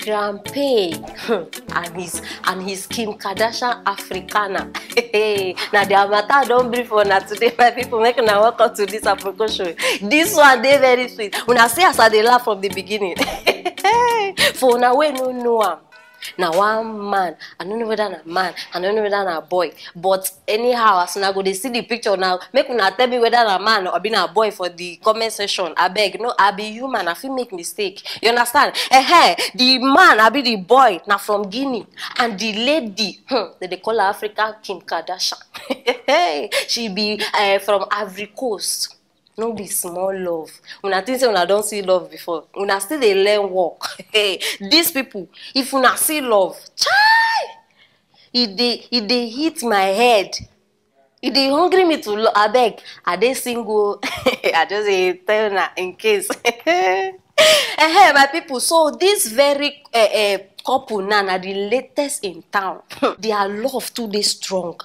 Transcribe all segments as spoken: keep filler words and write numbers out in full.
Grampe and his and his Kim Kardashian Africana. Hey, now the matter don't brief for now today, my people. Make now welcome to this Africa show. This one they very sweet. When I say as I dey laugh from the beginning, for now we no know am. Now one man, I don't know whether na man, I don't know whether na boy, but anyhow, as una go dey see the picture now, make una tell me whether na man or be na boy for the comment section. I beg, no, I be human, I fit make mistake. You understand? Eh, the man, I be the boy, na from Guinea, and the lady, hmm, they dey call her African Kim Kardashian. She be uh, from Ivory Coast. No be small love. Una think say una don see love before. Una still dey learn work. Hey, these people, if una see love, chai! E dey e dey hit my head. E dey hungry me to love. Abeg, I dey single. I just dey tell una in case. Hey, my people, so this very uh, uh, couple now na the latest in town. Their love too dey strong.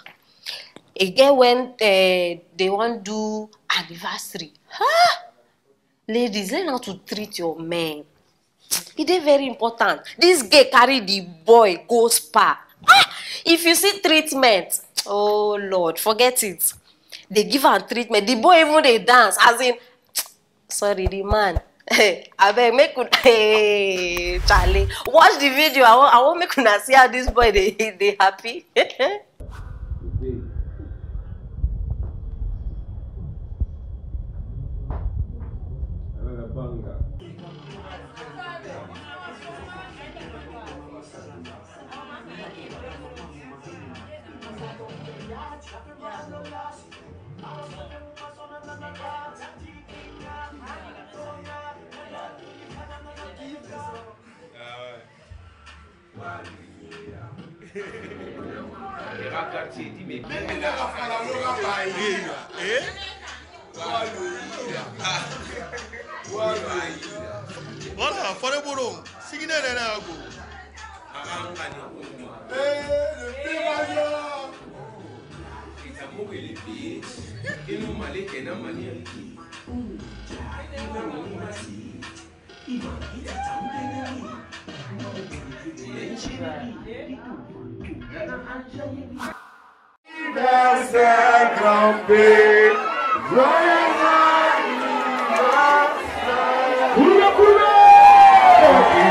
E get when uh, they wan do anniversary. Huh? Ladies, learn how to treat your men. E dey very important. This girl carry the boy go spa. Ah! If you see treatment, oh Lord, forget it. They give am treatment. The boy even dey dance. As in, sorry, the man. Hey, abeg make una hey, Charlie. Watch the video. I wan I wan make una see how this boy dey dey happy. Voilà, fɔlɔ bolo sigine yɛrɛ la ko.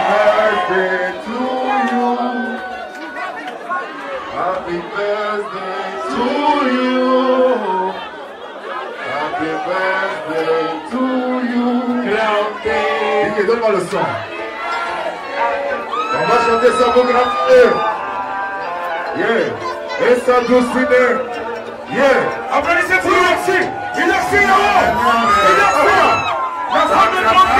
Happy birthday to you. Happy birthday to you. Happy birthday to you. Grand P. D J, donne-moi le son. On va chanter ça pour Grand P. Yeah. Et ça, douce idée. Yeah. Applaudissez pour lui aussi. Il a fait là-haut. Il a fait. La femme de Grand P.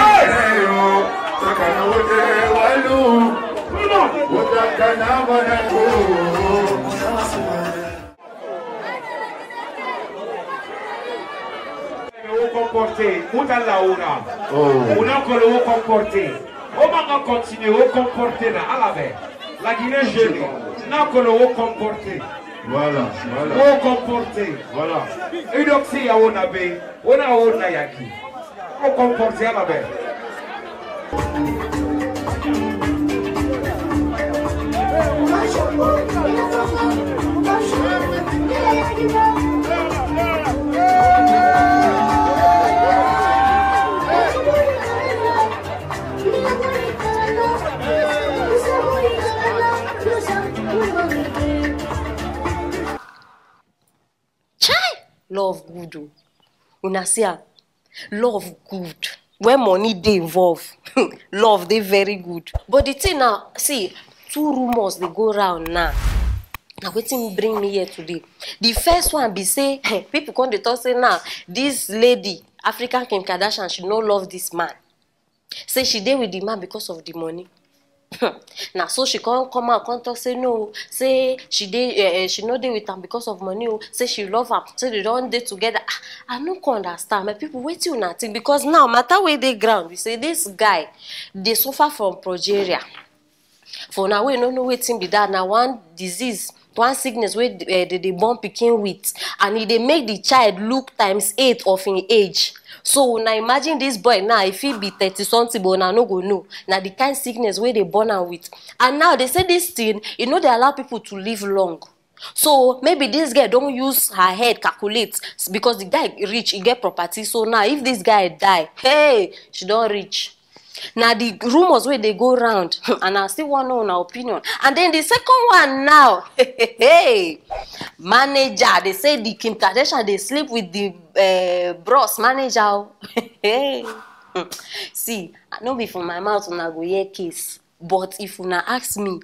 Tout le monde. Wo comporter, muta laura. Oh. Una kolo wo comporter. O manga continuer wo comporter na ala bɛ. La Guinée jeune. Na kolo wo comporter. Voilà, voilà. Wo comporter. Voilà. Edoxy ya wo na be. Wo na wo na yaki. Wo comporter ala bɛ. Chai! Love good o. Una see am. Love good. When money dey involve, love dey very good. But the thing now, see, two rumors dey go round now. Na wetin bring me here today. The first one be say, people come dey talk say now this lady, African Kim Kardashian, she no love this man. Say she dey with the man because of the money. Na so she come come out come talk say no, say she dey uh, she no dey with am because of money o, say she love am, say they don dey together. Ah, I no come understand, my people, wetin una think? Because now matter wey dey ground be say this guy dey suffer from progeria. For una wey no know wetin be that, na one disease, one sickness wey uh, they dey born pikin with, and e dey make the child look times eight of im age. So now imagine this boy now, if he be thirty something, but now no go know. Now the kind sickness where they born am with. And now they say this thing, you know, they allow people to live long. So maybe this girl don't use her head calculate, because the guy rich, he get property. So now if this guy die, hey, she don't rich. Now the rumors where they go round, and I still want to know our opinion. And then the second one now, hey, manager, they say the Kim Kardashian, they sleep with the uh, bros manager. Hey. See, I no be for my mouth una go hear case, but if una ask me,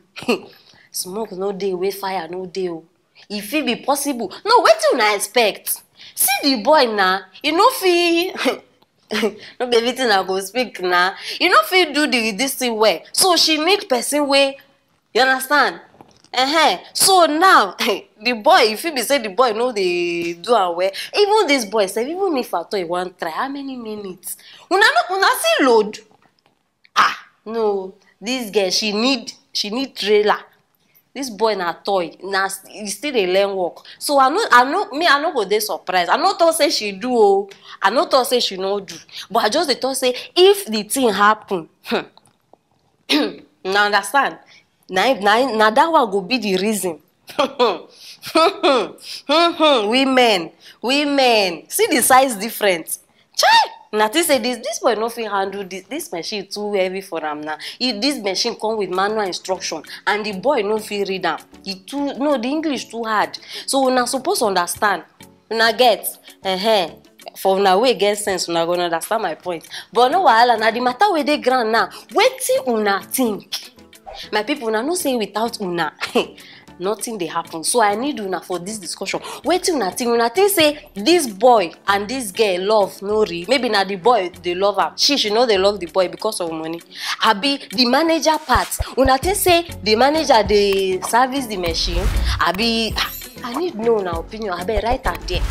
smoke no dey where fire no dey o. If it be possible, no, wetin una expect? See the boy na, you no fit no be everything I go speak na. You no fit do the this thing well. So she need person wey, you understand? Uh-huh. So now the boy, if you be say the boy no dey do am well, even this boy sef, even if at all he wan try, how many minutes? Una no, una see load? Ah, no, this girl, she need, she need trailer. This boy na toy, na s- he still dey learn work. So I no, I no, me I no go dey surprised. I no talk say she do o, I no talk say she no do, but I just dey talk say if the thing happen, na understand? Na im- na im- na that one go be the reason. Women, women, see the size difference. Chai! Na think say this this boy no fit handle this this machine, too heavy for am now. If this machine come with manual instruction and the boy no fit read am, e too, no, the English too hard. So una suppose understand. Una get? Uh-huh. For una wey get sense, una go understand my point. But no wahala, na the matter wey dey ground now. Wetin una think? My people, una know say without una, nothing dey happen. So I need una for this discussion. Wetin una think? Una think say this boy and this girl love no real? Maybe na the boy dey love am. She, she no dey love the boy because of money. Abi the manager part? Una think say the manager dey service the machine? Abi, I need know una opinion. Abeg, write am there.